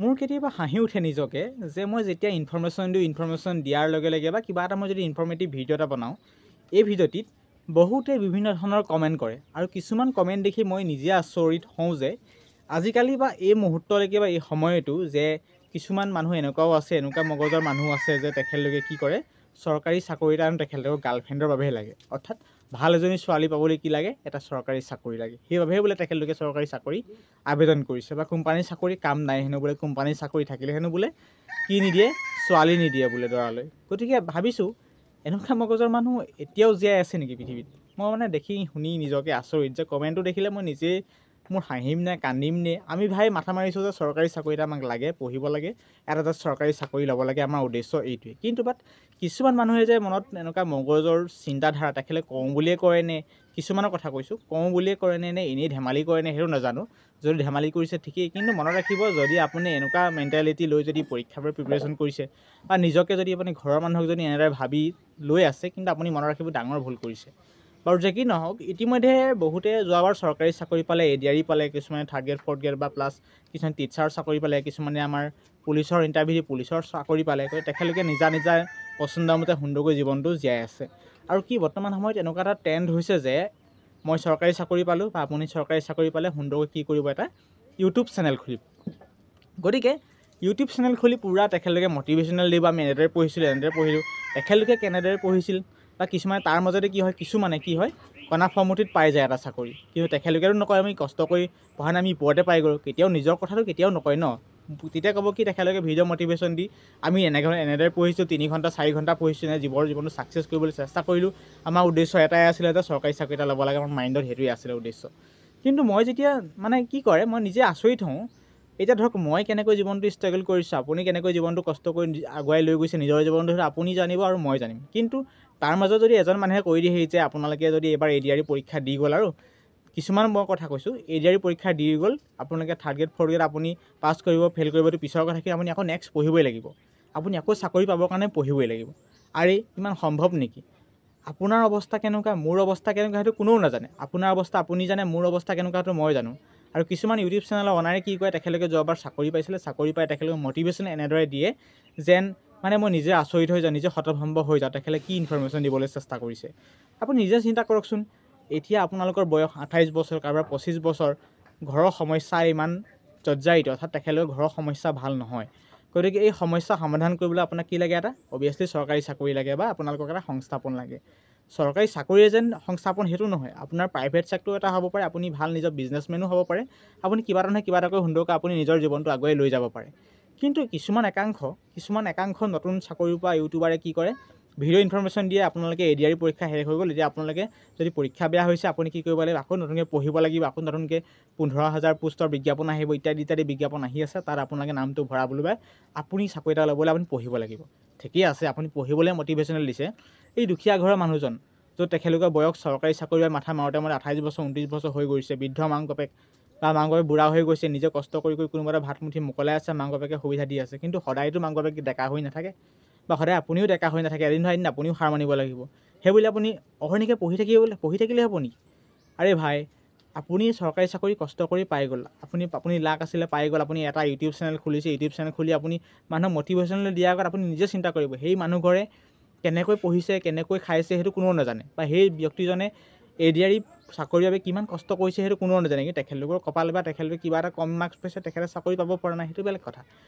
মোৰ কেতিয়াবা হাঁহি উঠে নিজকে যে মই যেতিয়া ইনফৰমেশ্যন দিওঁ, ইনফৰমেশ্যন দিয়াৰ লগে লগে বা কিবা এটা মই যদি ইনফৰ্মেটিভ ভিডিঅ' এটা বনাওঁ, এই ভিডিঅ'টিত বহুতে বিভিন্ন ধৰণৰ কমেণ্ট কৰে আৰু কিছুমান কমেণ্ট দেখি মই নিজে আচৰিত হওঁ যে আজিকালি বা এই মুহূৰ্তলৈকে বা এই সময়তো যে কিছুমান মানুহ এনেকুৱাও আছে, এনেকুৱা মগজৰ মানুহ আছে যে তেখেতলোকে কি কৰে, চৰকাৰী চাকৰি এটা তেখেতলোকৰ গাৰ্লফ্ৰেণ্ডৰ বাবেহে লাগে। অৰ্থাৎ ভাল এজনী ছোৱালী পাবলৈ কি লাগে, এটা চৰকাৰী চাকৰি লাগে। সেইবাবেহে বোলে তেখেতলোকে চৰকাৰী চাকৰি আবেদন কৰিছে বা কোম্পানীৰ চাকৰি কাম নাই হেনো বোলে, কোম্পানীৰ চাকৰি থাকিলে হেনো বোলে কি নিদিয়ে, ছোৱালী নিদিয়ে বোলে দৰালৈ। গতিকে ভাবিছোঁ এনেকুৱা মগজৰ মানুহ এতিয়াও জীয়াই আছে নেকি পৃথিৱীত? মই মানে দেখি শুনি নিজকে আচৰিত যে কমেণ্টটো দেখিলে মই নিজেই মোৰ হাঁহিম নে কান্দিম নে। আমি ভাই মাথা মাৰিছোঁ যে চৰকাৰী চাকৰি এটা আমাক লাগে, পঢ়িব লাগে, এটা এটা চৰকাৰী চাকৰি ল'ব লাগে, আমাৰ উদ্দেশ্য এইটোৱেই। কিন্তু বাট কিছুমান মানুহে যে মনত এনেকুৱা মগজৰ চিন্তাধাৰা, তেখেতে কওঁ বুলিয়ে কৰে নে, কিছুমানৰ কথা কৈছোঁ, কওঁ বুলিয়ে কৰে নে, নে এনেই ধেমালি কৰে নে সেইটো নাজানো। যদি ধেমালি কৰিছে ঠিকেই, কিন্তু মনত ৰাখিব যদি আপুনি এনেকুৱা মেণ্টেলিটি লৈ যদি পৰীক্ষাৰ বাবে প্ৰিপেৰেশ্যন কৰিছে বা নিজকে যদি আপুনি ঘৰৰ মানুহক যদি এনেদৰে ভাবি লৈ আছে, কিন্তু আপুনি মনত ৰাখিব ডাঙৰ ভুল কৰিছে। বাৰু যে কি নহওক, ইতিমধ্যে বহুতে যোৱাবাৰ চৰকাৰী চাকৰি পালে, এ ডি আৰ ই পালে, কিছুমানে থাৰ্ড গ্ৰেড ফ'ৰ্থ গ্ৰেড বা প্লাছ কিছুমানে টিচাৰ চাকৰি পালে, কিছুমানে আমাৰ পুলিচৰ ইণ্টাৰভিউ দি পুলিচৰ চাকৰি পালে। গতিকে তেখেতলোকে নিজা নিজা পচন্দমতে সুন্দৰকৈ জীৱনটো জীয়াই আছে। আৰু কি বৰ্তমান সময়ত এনেকুৱা এটা ট্ৰেণ্ড হৈছে যে মই চৰকাৰী চাকৰি পালোঁ বা আপুনি চৰকাৰী চাকৰি পালে সুন্দৰকৈ কি কৰিব, এটা ইউটিউব চেনেল খুলিব। গতিকে ইউটিউব চেনেল খুলি পূৰা তেখেতলোকে মটিভেশ্যনেল দিব, আমি এনেদৰে পঢ়িছিলোঁ, এনেদৰে পঢ়িলোঁ, তেখেতলোকে কেনেদৰে পঢ়িছিল বা কিছুমানে তাৰ মাজতে কি হয়, কিছুমানে কি হয় কণা ফৰ্মুটিত পাই যায় এটা চাকৰি, কিন্তু তেখেতলোকেতো নকয় আমি কষ্ট কৰি পঢ়া নাই, আমি ওপৰতে পাই গ'লোঁ, কেতিয়াও নিজৰ কথাটো কেতিয়াও নকয় ন। তেতিয়া ক'ব কি তেখেতলোকে ভিডিঅ' মটিভেশ্যন দি আমি এনেকৈ এনেদৰে পঢ়িছোঁ, 3 ঘণ্টা 4 ঘণ্টা পঢ়িছোঁ, এনে জীৱনটো ছাকচেছ কৰিবলৈ চেষ্টা কৰিলোঁ, আমাৰ উদ্দেশ্য এটাই আছিলে যে চৰকাৰী চাকৰি এটা ল'ব লাগে, আমাৰ মাইণ্ডত সেইটোৱে আছিলে উদ্দেশ্য। কিন্তু মই যেতিয়া মানে কি কৰে মই নিজে আচৰিত হওঁ। এতিয়া ধৰক মই কেনেকৈ জীৱনটো ষ্ট্ৰাগল কৰিছোঁ, আপুনি কেনেকৈ জীৱনটো কষ্ট কৰি আগুৱাই লৈ গৈছে নিজৰ জীৱনটো, সেইটো আপুনি জানিব আৰু মই জানিম। কিন্তু তাৰ মাজত যদি এজন মানুহে কৈ দিয়েহি যে আপোনালোকে যদি এইবাৰ এ ডি আৰ ই পৰীক্ষা দি গ'ল, আৰু কিছুমান মই কথা কৈছোঁ, এ ডি আৰ ই পৰীক্ষা দি গ'ল, আপোনালোকে থাৰ্ড গ্ৰেড ফ'ৰ্থ গ্ৰেড আপুনি পাছ কৰিব ফেইল কৰিবতো পিছৰ কথা, কিন্তু আপুনি আকৌ নেক্সট পঢ়িবই লাগিব, আপুনি আকৌ চাকৰি পাবৰ কাৰণে পঢ়িবই লাগিব। আৰে ইমান সম্ভৱ নেকি? আপোনাৰ অৱস্থা কেনেকুৱা, মোৰ অৱস্থা কেনেকুৱা সেইটো কোনেও নাজানে। আপোনাৰ অৱস্থা আপুনি জানে, মোৰ অৱস্থা কেনেকুৱা সেইটো মই জানো। আৰু কিছুমান ইউটিউব চেনেলৰ অনাৰে কি কয়, তেখেতলোকে যোৱাবাৰ চাকৰি পাইছিলে, চাকৰি পাই তেখেতলোকে মটিভেশ্যন এনেদৰে দিয়ে যেন মানে মই নিজে আচৰিত হৈ যাওঁ, নিজে হতভম্ব হৈ যাওঁ, তেখেতে কি ইনফৰমেশ্যন দিবলৈ চেষ্টা কৰিছে। আপুনি নিজে চিন্তা কৰকচোন, এতিয়া আপোনালোকৰ বয়স 28 বছৰ, কাৰোবাৰ 25 বছৰ, ঘৰৰ সমস্যা ইমান জৰ্জাৰিত, অৰ্থাৎ তেখেতলোকৰ ঘৰৰ সমস্যা ভাল নহয়। গতিকে এই সমস্যা সমাধান কৰিবলৈ আপোনাক কি লাগে, এটা অভিয়াছলি চৰকাৰী চাকৰি লাগে বা আপোনালোকক এটা সংস্থাপন লাগে। চৰকাৰী চাকৰিয়ে যেন সংস্থাপন সেইটো নহয়, আপোনাৰ প্ৰাইভেট চেক্টৰ এটা হ'ব পাৰে, আপুনি ভাল নিজৰ বিজনেছমেনো হ'ব পাৰে, আপুনি কিবা এটা নহয় কিবা এটা কৰি সুন্দৰকৈ আপুনি নিজৰ জীৱনটো আগুৱাই লৈ যাব পাৰে। কিন্তু কিছুমান একাংশ নতুন চাকৰি পোৱা ইউটিউবাৰে কি কৰে, ভিডিঅ' ইনফৰমেশ্যন দিয়ে, আপোনালোকে এ ডি আৰ ই পৰীক্ষা শেষ হৈ গ'ল, এতিয়া আপোনালোকে যদি পৰীক্ষা বেয়া হৈছে আপুনি কি কৰিব লাগিব, আকৌ নতুনকৈ পঢ়িব লাগিব, আকৌ নতুনকৈ 15,000 পোষ্টৰ বিজ্ঞাপন আহিব, ইত্যাদি ইত্যাদি বিজ্ঞাপন আহি আছে, তাত আপোনালোকে নামটো ভৰাবলৈ বা আপুনি চাকৰি এটা ল'বলৈ আপুনি পঢ়িব লাগিব। ঠিকেই আছে, আপুনি পঢ়িবলৈ মটিভেশ্যনেল দিছে। এই দুখীয়া ঘৰৰ মানুহজন য'ত তেখেতলোকৰ বয়স চৰকাৰী চাকৰি বা মাথা মাৰোঁতে মাৰোঁতে 28 বছৰ 29 বছৰ হৈ গৈছে, বৃদ্ধ মাক বাপেক বা মাক বাপেক বুঢ়া হৈ গৈছে, নিজে কষ্ট কৰি কৰি কোনোবা এটা ভাত মুঠি মোকলাই আছে, মাক বাপেকে সুবিধা দি আছে, কিন্তু সদায়তো মাক বাপেক ডেকা হৈ নাথাকে বা সদায় আপুনিও ডেকা হৈ নাথাকে, এদিন নহয় এদিন আপুনিও হাৰ মানিব লাগিব। সেইবুলি আপুনি অহৰ্নিশে পঢ়ি থাকিলে হ'ব নেকি? আৰে ভাই, আপুনি চৰকাৰী চাকৰি কষ্ট কৰি পাই গ'ল, আপুনি লাক আছিলে পাই গ'ল, আপুনি এটা ইউটিউব চেনেল খুলিছে, ইউটিউব চেনেল খুলি আপুনি মানুহক মটিভেশ্যনেল দিয়াৰ আগত আপুনি নিজে চিন্তা কৰিব, সেই মানুহঘৰে কেনেকৈ পঢ়িছে, কেনেকৈ খাইছে সেইটো কোনেও নাজানে, বা সেই ব্যক্তিজনে এ ডি আৰ ই চাকৰিৰ বাবে কিমান কষ্ট কৰিছে সেইটো কোনেও নাজানে। কিন্তু তেখেতলোকৰ কপাল বা তেখেতলোকে কিবা এটা কম মাৰ্কছ পাইছে, তেখেতে চাকৰি পাব পৰা নাই, সেইটো বেলেগ কথা।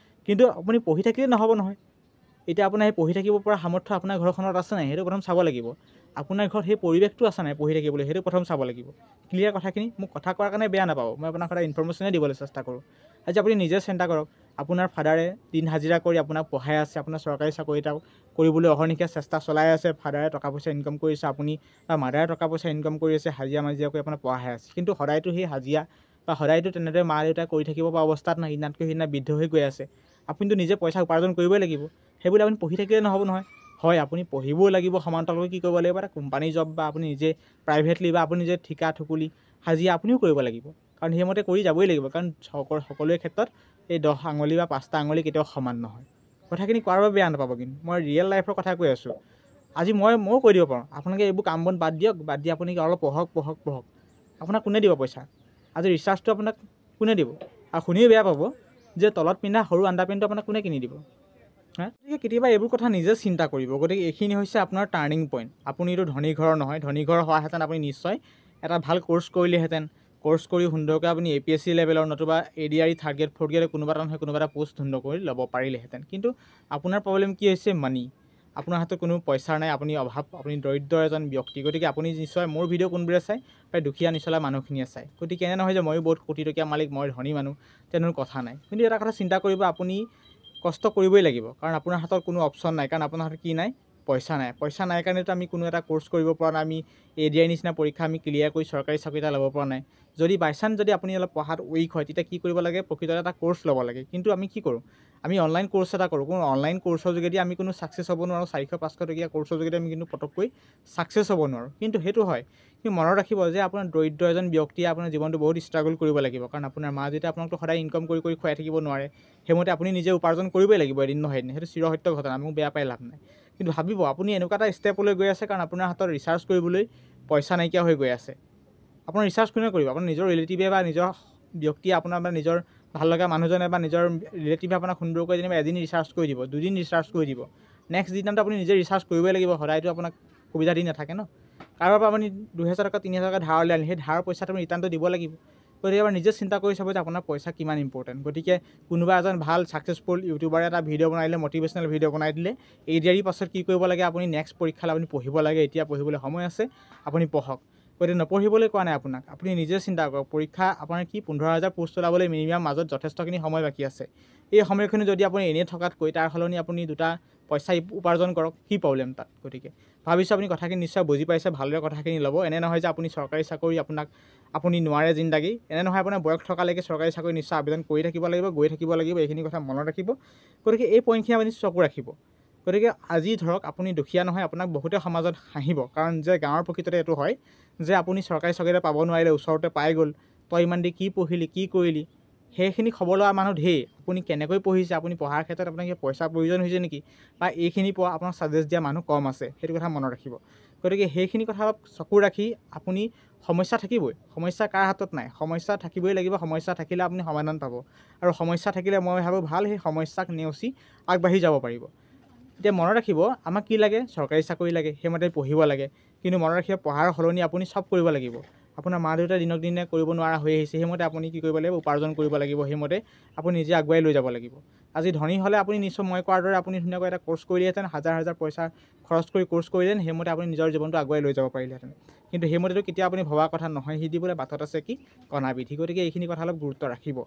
কিন্তু আপুনি পঢ়ি থাকিলেই নহ'ব নহয়। এতিয়া আপোনাৰ সেই পঢ়ি থাকিব পৰা সামৰ্থ্য আপোনাৰ ঘৰখনত আছে নাই সেইটো প্ৰথম চাব লাগিব, আপোনাৰ ঘৰত সেই পৰিৱেশটো আছে নাই পঢ়ি থাকিবলৈ সেইটো প্ৰথম চাব লাগিব। ক্লিয়াৰ কথাখিনি, মোক কথা কোৱাৰ কাৰণে বেয়া নাপাব, মই আপোনাক সদায় ইনফৰমেশ্যনেই দিবলৈ চেষ্টা কৰোঁ। আজি আপুনি নিজে চিন্তা কৰক, আপোনাৰ ফাদাৰে দিন হাজিৰা কৰি আপোনাক পঢ়াই আছে, আপোনাৰ চৰকাৰী চাকৰি এটা কৰিবলৈ অহৰ্নিশে চেষ্টা চলাই আছে, ফাদাৰে টকা পইচা ইনকাম কৰিছে, আপুনি বা মাদাৰে টকা পইচা ইনকাম কৰি আছে, হাজিৰা মাজিৰা কৰি আপোনাক পঢ়াই আছে। কিন্তু সদায়তো সেই হাজিৰা বা সদায়তো তেনেদৰে মা দেউতাই কৰি থাকিব পৰা অৱস্থাত নাই, ইনাতকৈ সিদিনা বৃদ্ধ হৈ গৈ আছে। আপুনিতো নিজে পইচা উপাৰ্জন কৰিবই লাগিব, সেইবুলি আপুনি পঢ়ি থাকিলে নহ'ব নহয়। হয়, আপুনি পঢ়িবও লাগিব, সমান্তৰালকৈ কি কৰিব লাগিব, এটা কোম্পানী জব বা আপুনি নিজে প্ৰাইভেটলি বা আপুনি নিজে ঠিকা ঠুকুলি হাজিৰা আপুনিও কৰিব লাগিব, কাৰণ সেইমতে কৰি যাবই লাগিব। কাৰণ সকলোৰে ক্ষেত্ৰত এই 10 আঙুলি বা 5টা আঙুলি কেতিয়াও সমান নহয়। কথাখিনি কোৱাৰ বাবে বেয়া নাপাব, কিন্তু মই ৰিয়েল লাইফৰ কথা কৈ আছোঁ। আজি ময়ো কৈ দিব পাৰোঁ, আপোনালোকে এইবোৰ কাম বন বাদ দিয়ক, বাদ দি আপুনি অলপ পঢ়ক পঢ়ক পঢ়ক, আপোনাক কোনে দিব পইচা? আজি ৰিচাৰ্জটো আপোনাক কোনে দিব? আৰু শুনিও বেয়া পাব, যে তলত পিন্ধা সৰু আণ্ডাৰ পেণ্টটো আপোনাক কোনে কিনি দিব? হা, গতিকে কেতিয়াবা এইবোৰ কথা নিজে চিন্তা কৰিব। গতিকে এইখিনি হৈছে আপোনাৰ টাৰ্ণিং পইণ্ট। আপুনিতো ধনী ঘৰৰ নহয়, ধনী ঘৰৰ হোৱাহেঁতেন আপুনি নিশ্চয় এটা ভাল ক'ৰ্চ কৰিলেহেঁতেন। ক'ৰ্চ কৰি সুন্দৰকৈ আপুনি এ পি এছ চি লেভেলৰ নতুবা A D R E third grade fourth গ্ৰেডৰ কোনোবা এটা নহয় কোনোবা এটা প'ষ্ট সুন্দৰ কৰি ল'ব পাৰিলেহেঁতেন। কিন্তু আপোনাৰ প্ৰব্লেম কি হৈছে? মানি। আপোনাৰ হাতত কোনো পইচা নাই, আপুনি অভাৱ, আপুনি দৰিদ্ৰ এজন ব্যক্তি। গতিকে আপুনি নিশ্চয় মোৰ ভিডিঅ' কোনবোৰে চায়? প্ৰায় দুখীয়া নিচলা মানুহখিনিয়ে চায়। গতিকে এনে নহয় যে ময়ো বহুত কোটি টকীয়া মালিক, মই ধনী মানুহ, তেনেকুৱা কথা নাই। কিন্তু এটা কথা চিন্তা কৰিব, আপুনি কষ্ট কৰিবই লাগিব, কাৰণ আপোনাৰ হাতত কোনো অপশ্যন নাই। কাৰণ আপোনাৰ হাতত কি নাই? পইচা নাই। পইচা নাই কাৰণেতো আমি কোনো এটা ক'ৰ্চ কৰিব পৰা নাই, আমি এ ডি আই নিচিনা পৰীক্ষা আমি ক্লিয়াৰ কৰি চৰকাৰী চাকৰি এটা ল'ব পৰা নাই। যদি বাই চান্স যদি আপুনি অলপ পঢ়াত উইক হয়, তেতিয়া কি কৰিব লাগে? প্ৰকৃততে এটা ক'ৰ্চ ল'ব লাগে। কিন্তু আমি কি কৰোঁ? আমি অনলাইন ক'ৰ্চ এটা কৰোঁ। কোনো অনলাইন ক'ৰ্চৰ যোগেদি আমি কোনো ছাকচেছ হ'ব নোৱাৰোঁ। 400-500 টকীয়া ক'ৰ্চৰ যোগেদি আমি কিন্তু পটককৈ ছাকচেছ হ'ব নোৱাৰোঁ। কিন্তু সেইটো হয়, কিন্তু মনত ৰাখিব যে আপোনাৰ দৰিদ্ৰ এজন ব্যক্তিয়ে আপোনাৰ জীৱনটো বহুত ষ্ট্ৰাগল কৰিব লাগিব। কাৰণ আপোনাৰ মা দেউতাই আপোনাকতো সদায় ইনকম কৰি কৰি খুৱাই থাকিব নোৱাৰে। সেইমতে আপুনি নিজে উপাৰ্জন কৰিবই লাগিব এদিন নহয় এদিন। সেইটো চিৰসত্য ঘটনা, মোক বেয়া পাই লাভ নাই। কিন্তু ভাবিব, আপুনি এনেকুৱা এটা ষ্টেপলৈ গৈ আছে, কাৰণ আপোনাৰ হাতত ৰিচাৰ্জ কৰিবলৈ পইচা নাইকিয়া হৈ গৈ আছে। আপোনাৰ ৰিচাৰ্জ কোনে কৰিব? আপোনাৰ নিজৰ ৰিলেটিভে বা নিজৰ ব্যক্তিয়ে, আপোনাৰ বা নিজৰ ভাল লগা মানুহজনে বা নিজৰ ৰিলেটিভে আপোনাক সুন্দৰকৈ যেনিবা এদিন ৰিচাৰ্জ কৰি দিব, দুদিন ৰিচাৰ্জ কৰি দিব, নেক্সট দিনাটো আপুনি নিজে ৰিচাৰ্জ কৰিবই লাগিব। সদায়তো আপোনাক সুবিধা দি নাথাকে ন। কাৰোবাৰ পৰা আপুনি 2000 টকা 3000 টকা ধাৰলৈ আনি সেই ধাৰৰ পইচাটো আপুনি ৰিটাৰ্ণটো দিব লাগিব। গতিকে এবাৰ নিজে চিন্তা কৰি চাব যে আপোনাৰ পইচা কিমান ইম্পৰ্টেণ্ট। গতিকে কোনোবা এজন ভাল ছাকচেছফুল ইউটিউবাৰে এটা ভিডিঅ' বনাই দিলে, মটিভেশ্যনেল ভিডিঅ' বনাই দিলে, এ ডি আৰ ই পাছত কি কৰিব লাগে? আপুনি নেক্সট পৰীক্ষালৈ আপুনি পঢ়িব লাগে। এতিয়া পঢ়িবলৈ সময় আছে, আপুনি পঢ়ক। গতিকে নপঢ়িবলৈ কোৱা নাই আপোনাক, আপুনি নিজে চিন্তা কৰক। পৰীক্ষা আপোনাৰ কি 15,000 পোষ্ট ওলাবলৈ মিনিমাম মাজত যথেষ্টখিনি সময় বাকী আছে। এই সময়খিনি যদি আপুনি এনেই থকাতকৈ তাৰ সলনি আপুনি দুটা পইচা উপাৰ্জন কৰক, কি প্ৰব্লেম তাত? গতিকে ভাবিছোঁ আপুনি কথাখিনি নিশ্চয় বুজি পাইছে, ভালদৰে কথাখিনি ল'ব। এনে নহয় যে আপুনি চৰকাৰী চাকৰি আপোনাক আপুনি নোৱাৰে জিন্দাগী, এনে নহয়। আপোনাৰ বয়স থকালৈকে চৰকাৰী চাকৰি নিশ্চয় আবেদন কৰি থাকিব লাগিব, গৈ থাকিব লাগিব। এইখিনি কথা মনত ৰাখিব। গতিকে এই পইণ্টখিনি আপুনি চকু ৰাখিব। গতিকে আজি ধৰক আপুনি দুখীয়া নহয়, আপোনাক বহুতে সমাজত হাঁহিব। কাৰণ যে গাঁৱৰ প্ৰকৃততে এইটো হয় যে আপুনি চৰকাৰী চাকৰি এটা পাব নোৱাৰিলে, ওচৰতে পাই গ'ল, তই ইমান দি কি পঢ়িলি, কি কৰিলি, সেইখিনি খবৰ লোৱা মানুহ ঢেৰ। আপুনি কেনেকৈ পঢ়িছে, আপুনি পঢ়াৰ ক্ষেত্ৰত আপোনাক কিবা পইচাৰ প্ৰয়োজন হৈছে নেকি, বা এইখিনি পোৱা আপোনাক ছাজেষ্ট দিয়া মানুহ কম আছে, সেইটো কথা মনত ৰাখিব। গতিকে সেইখিনি কথা অলপ চকু ৰাখি আপুনি, সমস্যা থাকিবই, সমস্যা কাৰ হাতত নাই, সমস্যা থাকিবই লাগিব। সমস্যা থাকিলে আপুনি সমাধান পাব, আৰু সমস্যা থাকিলে মই ভাবোঁ ভাল, সেই সমস্যাক নেওচি আগবাঢ়ি যাব পাৰিব। এতিয়া মনত ৰাখিব, আমাক কি লাগে? চৰকাৰী চাকৰি লাগে, সেইমতে পঢ়িব লাগে। কিন্তু মনত ৰাখিব, পঢ়াৰ সলনি আপুনি চব কৰিব লাগিব। আপোনাৰ মা দেউতাই দিনক দিনে কৰিব নোৱাৰা হৈ আহিছে, সেইমতে আপুনি কি কৰিব লাগিব? উপাৰ্জন কৰিব লাগিব। সেইমতে আপুনি নিজে আগুৱাই লৈ যাব লাগিব। আজি ধনী হ'লে আপুনি নিশ্চয় মই কোৱাৰ দৰে আপুনি ধুনীয়াকৈ এটা ক'ৰ্চ কৰিলেহেঁতেন, হাজাৰ হাজাৰ পইচা খৰচ কৰি ক'ৰ্চ কৰিলেহেঁতেন, সেইমতে আপুনি নিজৰ জীৱনটো আগুৱাই লৈ যাব পাৰিলেহেঁতেন। কিন্তু সেইমতেতো কেতিয়াও আপুনি ভবা কথা নহয়। সি দিবলৈ বাটত আছে কি কণা বিধি। গতিকে এইখিনি কথা অলপ গুৰুত্ব ৰাখিব।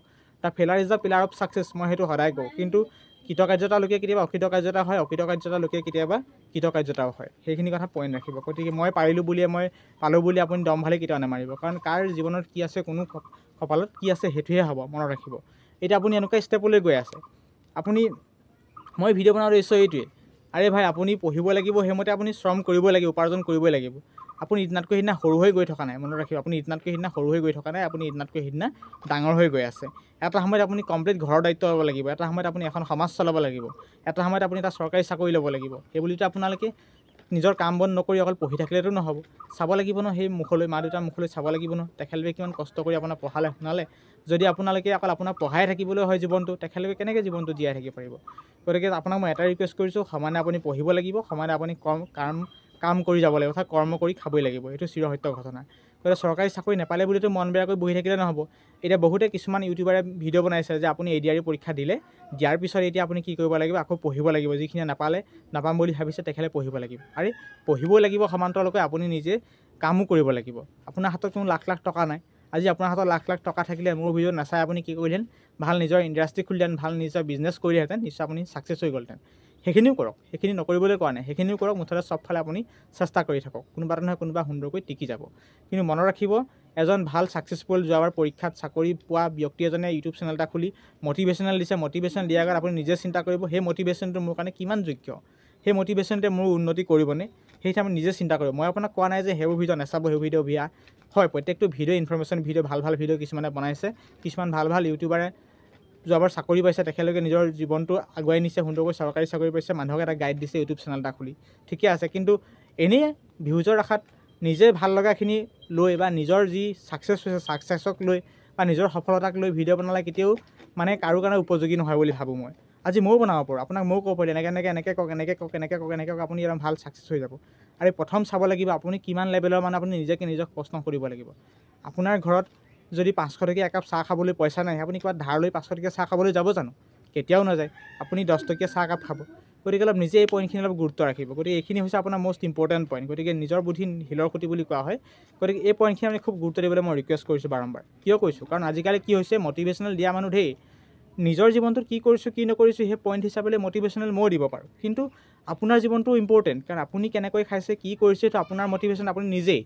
The failure is the pillar of success, মই সেইটো সদায় কওঁ। কিন্তু কৃতকাৰ্যতা লোকে কেতিয়াবা অকৃতকাৰ্যতা হয়, অকৃতকাৰ্যতা লোকে কেতিয়াবা কৃতকাৰ্যতাও হয়। সেইখিনি কথা পইণ্ট ৰাখিব। গতিকে মই পাৰিলোঁ বুলিয়ে, মই পালোঁ বুলি আপুনি দম ভালি কেতিয়াও নামাৰিব। কাৰণ কাৰ জীৱনত কি আছে, কোনো কপালত কি আছে সেইটোহে হ'ব, মনত ৰাখিব। এতিয়া আপুনি এনেকুৱা ষ্টেপলৈ গৈ আছে, আপুনি মই ভিডিঅ' বনাওঁতে উদ্দেশ্য এইটোৱে, আৰে ভাই আপুনি পঢ়িব লাগিব, সেইমতে আপুনি শ্ৰম কৰিবই লাগিব, উপাৰ্জন কৰিবই লাগিব। আপুনি ইদিনাতকৈ সিদিনা সৰু হৈ গৈ থকা নাই, মনত ৰাখিব। আপুনি ইদিনাতকৈ সিদিনা সৰু হৈ গৈ থকা নাই, আপুনি ইদিনাতকৈ সিদিনা ডাঙৰ হৈ গৈ আছে। এটা সময়ত আপুনি কমপ্লিট ঘৰৰ দায়িত্ব ল'ব লাগিব, এটা সময়ত আপুনি এখন সমাজ চলাব লাগিব, এটা সময়ত আপুনি এটা চৰকাৰী চাকৰি ল'ব লাগিব। সেইবুলিতো আপোনালোকে নিজৰ কাম বন নকৰি অকল পঢ়ি থাকিলেতো নহ'ব। চাব লাগিব ন, সেই মুখলৈ, মা দেউতাৰ মুখলৈ চাব লাগিব ন, তেখেতলোকে কিমান কষ্ট কৰি আপোনাক পঢ়ালে শুনালে। যদি আপোনালোকে অকল আপোনাক পঢ়াই থাকিবলৈ হয় জীৱনটো, তেখেতলোকে কেনেকৈ জীৱনটো জীয়াই থাকিব পাৰিব? গতিকে আপোনাক মই এটাই ৰিকুৱেষ্ট কৰিছোঁ, সমানে আপুনি পঢ়িব লাগিব, সমানে আপুনি কম কাম কাম কৰি যাব লাগিব, অৰ্থাৎ কৰ্ম কৰি খাবই লাগিব। এইটো চিৰসত্য ঘটনা। গতিকে চৰকাৰী চাকৰি নাপালে বুলিতো মন বেয়া কৰি বহি থাকিলে নহ'ব। এতিয়া বহুতে কিছুমান ইউটিউবাৰে ভিডিঅ' বনাইছে যে আপুনি এ ডি আৰ ই পৰীক্ষা দিলে, দিয়াৰ পিছত এতিয়া আপুনি কি কৰিব লাগিব? আকৌ পঢ়িব লাগিব। যিখিনি নাপালে, নাপাম বুলি ভাবিছে, তেখেতে পঢ়িব লাগিব। আৰে পঢ়িবও লাগিব, সমান্তৰালকৈ আপুনি নিজে কামো কৰিব লাগিব। আপোনাৰ হাতত কোনো লাখ লাখ টকা নাই। আজি আপোনাৰ হাতত লাখ লাখ টকা থাকিলে মোৰ ভিডিঅ' নাচাই আপুনি কি কৰিলেহেঁতেন? ভাল নিজৰ ইণ্ডাষ্ট্ৰি খুলিলেহেঁতেন, ভাল নিজৰ বিজনেছ কৰিলেহেঁতেন, নিশ্চয় আপুনি ছাকচেছ হৈ গ'লহেঁতেন। সেইখিনিও কৰক, সেইখিনি নকৰিবলৈ কোৱা নাই, সেইখিনিও কৰক। মুঠতে চবফালে আপুনি চেষ্টা কৰি থাকক, কোনোবা এটা নহয় কোনোবা সুন্দৰকৈ টিকি যাব। কিন্তু মনত ৰাখিব, এজন ভাল ছাকচেছফুল যোৱাবাৰ পৰীক্ষাত চাকৰি পোৱা ব্যক্তি এজনে ইউটিউব চেনেল এটা খুলি মটিভেশ্যনেল দিছে। মটিভেশ্যন দিয়াৰ আগত আপুনি নিজে চিন্তা কৰিব, সেই মটিভেশ্যনটো মোৰ কাৰণে কিমান যোগ্য, সেই মটিভেশ্যনটোৱে মোৰ উন্নতি কৰিবনে, সেইটো আপুনি নিজে চিন্তা কৰিব। মই আপোনাক কোৱা নাই যে সেইবোৰ ভিডিঅ' নাচাব, সেইবোৰ ভিডিঅ' বেয়া হয়। প্ৰত্যেকটো ভিডিঅ' ইনফৰমেশ্যন ভিডিঅ', ভাল ভাল ভিডিঅ' কিছুমানে বনাইছে, কিছুমান ভাল ভাল ইউটিউবাৰে যোৱাবাৰ চাকৰি পাইছে, তেখেতলোকে নিজৰ জীৱনটো আগুৱাই নিছে, সুন্দৰকৈ চৰকাৰী চাকৰি পাইছে, মানুহক এটা গাইড দিছে ইউটিউব চেনেল এটা খুলি, ঠিকে আছে। কিন্তু এনেই ভিউজৰ আশাত নিজে ভাল লগাখিনি লৈ বা নিজৰ যি ছাকচেছ হৈছে ছাকচেছক লৈ বা নিজৰ সফলতাক লৈ ভিডিঅ' বনালে কেতিয়াও মানে কাৰো কাৰণে উপযোগী নহয় বুলি ভাবোঁ মই। আজি ময়ো বনাব পাৰোঁ, আপোনাক ময়ো ক'ব পাৰোঁ এনেকৈ এনেকৈ এনেকৈ কওক, এনেকৈ কওক, এনেকৈ কওক, এনেকৈ কওক, আপুনি একদম ভাল ছাকচেছ হৈ যাব। আৰু প্ৰথম চাব লাগিব আপুনি কিমান লেভেলৰ, মানে আপুনি নিজকে নিজক প্ৰশ্ন কৰিব লাগিব। আপোনাৰ ঘৰত যদি 500 টকীয়া একাপ চাহ খাবলৈ পইচা নাই, আপুনি ক'ৰবাত ধাৰ লৈ 500 টকীয়া চাহ খাবলৈ যাব জানো? কেতিয়াও নাযায়। আপুনি 10 টকীয়া চাহ একাপ খাব। গতিকে অলপ নিজে এই পইণ্টখিনি অলপ গুৰুত্ব ৰাখিব। গতিকে এইখিনি হৈছে আপোনাৰ মষ্ট ইম্পৰ্টেণ্ট পইণ্ট। গতিকে নিজৰ বুদ্ধি শিলৰ খুঁটি বুলি কোৱা হয়। গতিকে এই পইণ্টখিনি আপুনি খুব গুৰুত্ব দিবলৈ মই ৰিকুৱেষ্ট কৰিছোঁ বাৰম্বাৰ। কিয় কৈছোঁ? কাৰণ আজিকালি কি হৈছে, মটিভেশ্যনেল দিয়া মানুহ ধেৰ, নিজৰ জীৱনটোত কি কৰিছোঁ কি নকৰিছোঁ সেই পইণ্ট হিচাপে মটিভেশ্যনেল ময়ো দিব পাৰোঁ, কিন্তু আপোনাৰ জীৱনটো ইম্পৰ্টেণ্ট। কাৰণ আপুনি কেনেকৈ খাইছে কি কৰিছে সেইটো আপোনাৰ মটিভেশ্যন, আপুনি নিজেই,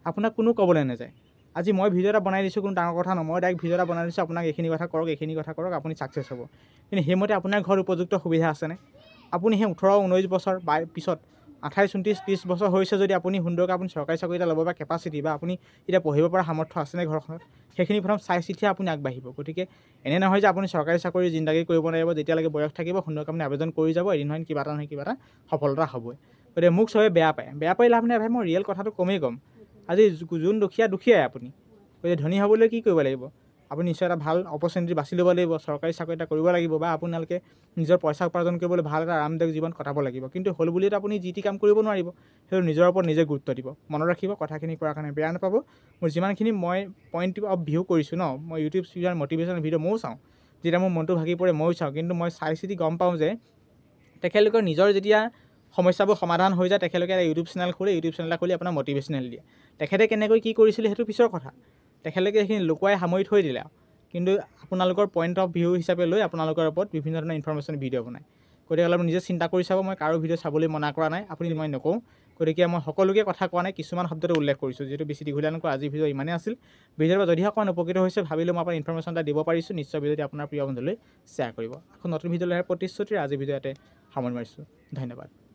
আপোনাক কোনো ক'বলৈ নাযায়। আজি মই ভিডিঅ' এটা বনাই দিছোঁ, কোনো ডাঙৰ কথা নহয়, মই ডাইৰেক্ট ভিডিঅ' এটা বনাই দিছোঁ আপোনাক এইখিনি কথা কৰক, এইখিনি কথা কৰক, আপুনি ছাকচেছ হ'ব। কিন্তু সেইমতে আপোনাৰ ঘৰত উপযুক্ত সুবিধা আছেনে? আপুনি সেই 18 19 বছৰ বা পিছত 28 29 30 বছৰ হৈছে যদি আপুনি সুন্দৰকৈ আপুনি চৰকাৰী চাকৰি এটা ল'ব পৰা কেপাচিটি বা আপুনি এতিয়া পঢ়িব পৰা সামৰ্থ্য আছেনে ঘৰখনত, সেইখিনি প্ৰথম চাই চিতিহে আপুনি আগবাঢ়িব। গতিকে এনে নহয় যে আপুনি চৰকাৰী চাকৰি জিন্দাগী কৰিব নোৱাৰিব, যেতিয়ালৈকে বয়স থাকিব সুন্দৰকৈ আপুনি আবেদন কৰি যাব, এদিন নহয় কিবা এটা নহয় কিবা এটা সফলতা হ'বই। গতিকে মোক চবে বেয়া পায়, বেয়া পাই লাভ নাই ভাই, মই ৰিয়েল কথাটো কমেই ক'ম। আজি যোন দুখীয়া দুখীয়াই আপুনি, গতিকে ধনী হ'বলৈ কি কৰিব লাগিব? আপুনি নিশ্চয় এটা ভাল অপৰচুনিটি বাছি ল'ব লাগিব, চৰকাৰী চাকৰি এটা কৰিব লাগিব, বা আপোনালোকে নিজৰ পইচা উপাৰ্জন কৰিবলৈ ভাল এটা আৰামদায়ক জীৱন কটাব লাগিব। কিন্তু হ'ল বুলিতো আপুনি যি টি কাম কৰিব নোৱাৰিব, সেইটো নিজৰ ওপৰত নিজে গুৰুত্ব দিব। মনত ৰাখিব, কথাখিনি কোৱাৰ কাৰণে বেয়া নাপাব। মোৰ যিমানখিনি মই পইণ্ট অফ ভিউ কৰিছোঁ ন, মই ইউটিউব চিউটিউব মটিভেশ্যনেল ভিডিঅ' ময়ো চাওঁ, যেতিয়া মোৰ মনটো ভাগি পৰে ময়ো চাওঁ, কিন্তু মই চাই চিতি গম পাওঁ যে তেখেতলোকৰ নিজৰ যেতিয়া সমস্যাবোৰ সমাধান হৈ যায়, তেখেতলোকে এটা ইউটিউব চেনেল খোলে, ইউটিউব চেনেল এটা খুলি আপোনাৰ মটিভেশ্যনেল দিয়ে। তেখেতে কেনেকৈ কি কৰিছিলে সেইটো পিছৰ কথা, তেখেতলোকে সেইখিনি লুকুৱাই সামৰি থৈ দিলে, কিন্তু আপোনালোকৰ পইণ্ট অফ ভিউ হিচাপে লৈ আপোনালোকৰ ওপৰত বিভিন্ন ধৰণৰ ইনফৰমেশ্যন ভিডিঅ' বনায়। গতিকে অলপ নিজে চিন্তা কৰি চাব। মই কাৰো ভিডিঅ' চাবলৈ মনা কৰা নাই, আপুনি মই নকওঁ। গতিকে মই সকলোকে কথা কোৱা নাই, কিছুমান শব্দতে উল্লেখ কৰিছোঁ, যিহেতু বেছি দীঘলীয়া নকওঁ। আজি ভিডিঅ' ইমানেই আছিল। ভিডিঅ'ৰ পৰা যদিহে অকণমান উপকৃত হৈছে ভাবিলোঁ মই আপোনাক ইনফৰমেশ্যন এটা দিব পাৰিছোঁ, নিশ্চয় ভিডিঅ'টি আপোনাৰ প্ৰিয় বন্ধুলৈ শ্বেয়াৰ কৰিব। আকৌ নতুন ভিডিঅ' লৈ অহাৰ প্ৰতিশ্ৰুতিৰে আজি ভিডিঅ' ইয়াতে সামৰণি মাৰিছোঁ। ধন্যবাদ।